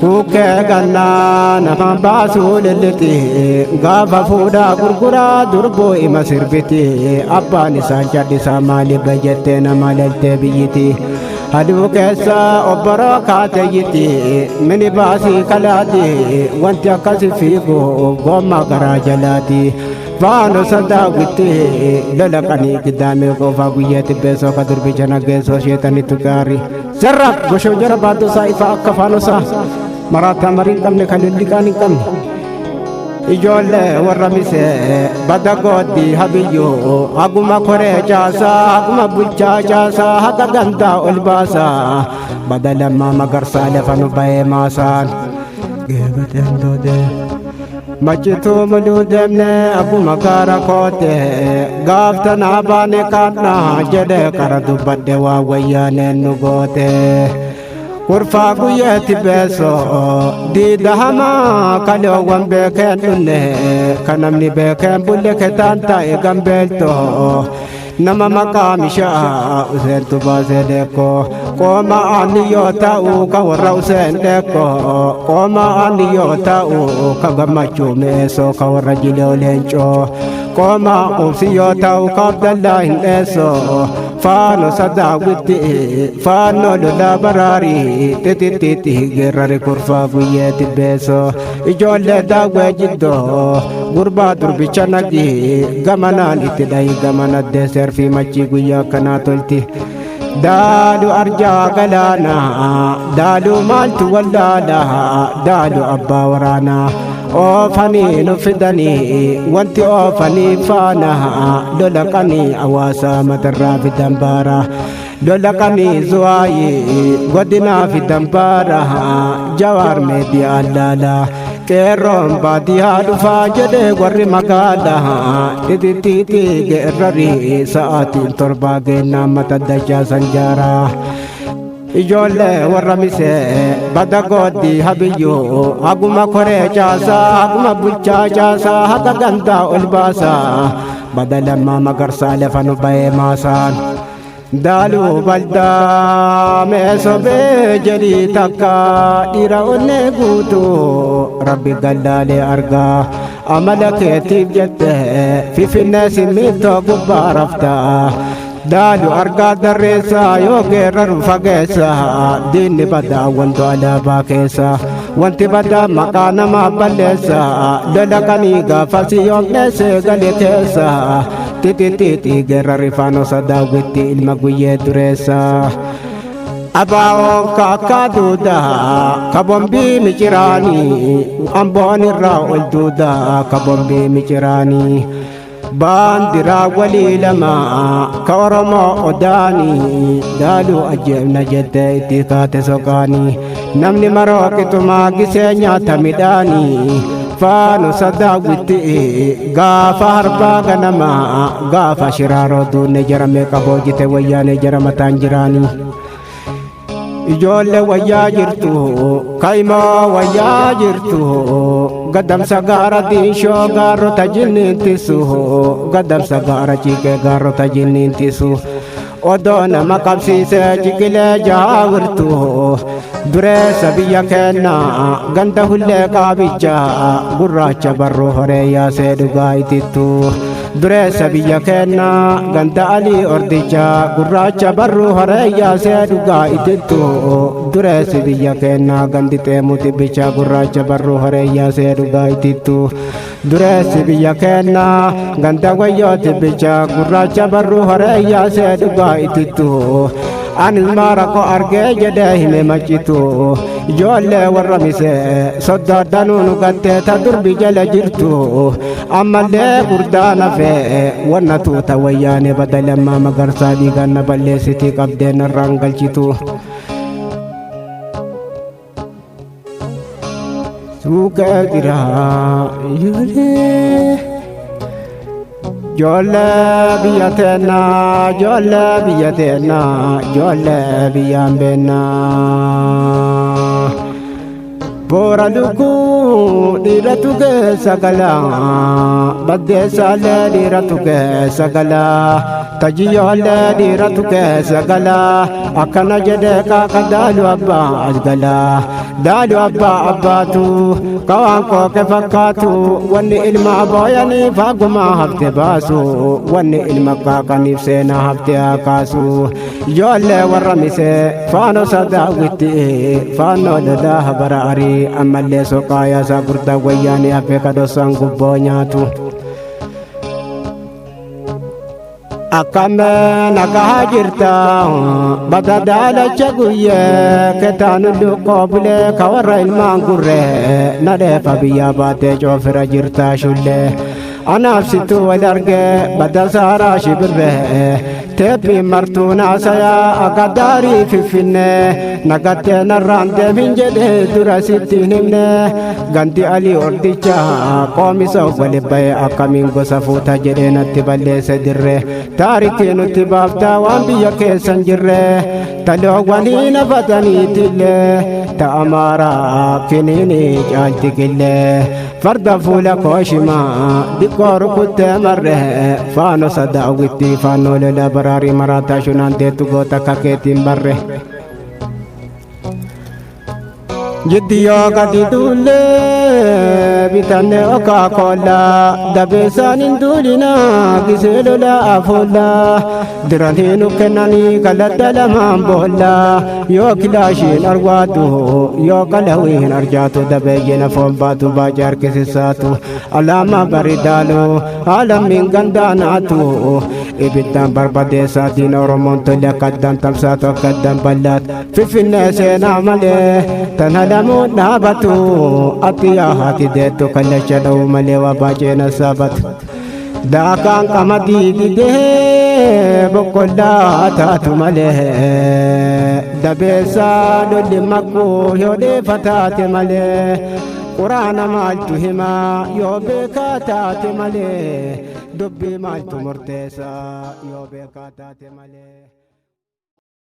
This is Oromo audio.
Kukkee gannaa nama baasuu lilliti gaafa fuudhaa gurguraa durboo ima sirbiti abbaan isaan cadhisaa maaliif jettee nama laltee biyyiti. Haduu keessa obboroo kaateyyiti mini baasii kalaati wanti akkasi fiigu gommaa garaa jalaati. Faano sadaawwitti lola qanii gidaamee goofaa guyyaa tibbeessoo ka durbicha naggeessoo sheetanitu gaarii. Zarraaf goshoo jara baaddosaa ifa akka faanosaa maraataa marii hin qabne kan lilliqaan hin qabne. Ijoollee warra misee bada gooddii habiyyuu haguma koree caasaa haguma bulchaa caasaa haga gandaa ol baasaa bada lammaa magarsaa lafa nu bahee maasaan. Geebateen doodee. Machituu muluu deemne abbuma gaara koote gaaftanaa baane kaadhaa jedhe qara dubbadhe waa wayyaaneen nu goote. Kurfaa guyyeetti beesoo diida hamaa kaleewwan beekeen dhunne kan namni beekeen bulle ketaan taa'e gambeeltoo. Nama maqaa mishaa Useentu baasee dheekoo qooma aanni yoo ta'u ka warra Useen dheekoo qooma aanni yoo ta'u ka gammachuu mi'eessoo ka warra jilee leencoo qooma quubsi yoo ta'u ka Abdallaa hin dheessoo faano sadaawwitti faanoo lolaa baraarii xixixxiixi geerrari kurfaa guyyee tibbeessoo ijoollee daawwee jiddoo gurbaa durbicha naqi gamanaan itti dhayi gamana deeserfii machii guyyaa akkanaa tolti. Daalu arjaa galaanaa daalu maaltu wallaalaa daalu abbaa waraanaa oofanii nu fidanii wanti oofanii faana lola qanii hawaasaa matarraa fidan baara lola qanii zuwaayii godinaa fidan baara jawaar meediyaa allaalaa qeerroon baadiyyaa dhufaa jedhee warri magaalaa xixixxiixi geerrarii sa'aatiin torbaa geennaan mata dachaa sanjaaraa. Ijoollee warra misee bada gooddii habiyyuu haguma koree caasaa haguma bulchaa caasaa haga gandaa ol baasaa bada lammaa magarsaa lafa nu bahee maasaan. Daaluu baldaa meesobee jedhii takka dhiira onnee guutuu rabbi gallaalee argaa amala keetiif jette fifinnee simmintoo gubbaa raftaa. Daalu argaa darreessaa yoo geerraru fageessaa diinni badaa wanto alaabaa keessa wanti badaa maqaa namaa balleessa lola qanii gaafasi yoomneessee gale keessa tititiiti geerrari faanosa daawwitti ilma guyyee dureessa. Abaa'oon kaakkaa duudaa ka bombii miciraanii amboon irraa ol duudaa ka bombii miciraanii. Baandiraa walii lama ka Oromoo odaanii daaluu ajjeefna jettee itti kaate soqaanii namni maroo qixumaa gisee nyaata midhaanii faanu sadaawwitti gaafa harbaa ganamaa gaafa shiraaroo duunne jarame qaboojite wayyaanee jara mataan jiraanii. Ijoollee wayyaa jirtu kaimoo wayyaa jirtu gadamsa gaara diinshoo gaarota jinniintisu gadamsa gaara ciiqee gaarota jinniintisu odoo nama qabsiisee ciqilee jaawirtu dureessa biyya keenna ganda hullee qaabicha gurraacha barruu horee yaasee dhugaa itittu dureessa biyya keenna ganda alii ordicha gurraacha barruu horee yaasee dhugaa itittu dureessi biyya keenna gandi xeemuu xibbicha gurraacha barruu horee yaasee dhugaa itittu dureessi biyya keenna ganda wayyoo xibbicha gurraacha barruu horee yaasee dhugaa itittu anis maara koo argee jedhee hime machitu ijoollee warra misee soddaadhanuu nu gattee ta durbi jala jirtu ammallee gurdaa nafee wanna tuuta wayyaanee badalammaa magarsaa dhiigaan na balleessitii qabdee narraan galchitu. Suuqee jiraa ijoollee. Ijoollee biyya teennaa ijoollee biyya teennaa ijoollee biyyaan beennaa. Boora lukkuu dhiiratu keessa galaa baddeessaallee dhiiratu keessa galaa tajiyyoolee dhiiratu keessa galaa akkana jedhee kaakadaalu abbaa as galaa Daalu abbaa abbaatu kawaan qooqe fakkaatu wanni ilma booyaniif hagumaa hafte baasu wanni ilma qaaqaniif seenaa hafte haa kaasu. Ijoollee warra misee faanoo sadaawwitti faanoo lolaa bara arii ammallee soqaa yaasaa gurdaa wayyaanii hafee kadhossaan gubboo nyaatu. Akkam nagaa jirta bada daalacha guyyee ketaan luqqoo bulee ka warra ilmaan gurree na dheefa biyyaa baatee coofira jirta shullee. Anaaf situ wal argee bada saaraa shibirree teephii martuu naasayaa akka daarii fiffinnee nagattee narraan deemin jedhee dura sitti hin himne gandi alii ordicha qoomisa wali ba'e akkamiin gosa fuuta jedhee natti balleesse dirree taarikii nutti baaftaa waan biyya keessan jirre taloowwanii nafataniitillee ta amaaraa kiniinii caalti qillee farda fuula kooshimaa diqqoo rukuttee marre faano sadaawwitti faanoo lola baraarii maraataa shunaan deettu goota akka keetiin barre. Jiddiyoo gadi duullee bitanne okaa koollaa dabeessaan hin duulinaa gisee lolaa afoollaa diranii nu kennanii kalladda lamaan boollaa yoo kilaashiin arwaatu yoo qalawiin arjaatu dabeeyyiin afoon baatu baajaa harkisisaatu alaamaa baridaalu haalammiin gandaanaatu ibiddaan barbadeessaa diina Oromoon tolle akka addaan tamsaatu akka addaan bal'aatu Finfinnee seenaa malee tana lamuun dhaabatu ati yaa haati deettu kallacha dha'u malee waa baay'ee saabatu. Daakaan qamadii didee boqqollaa taatu malee dabeessaa lolli makkuu yoo dheefa taate malee quraana maaltu himaa yoo beekaa taate malee dubbii maaltu murteessaa yoo beekaa taate malee.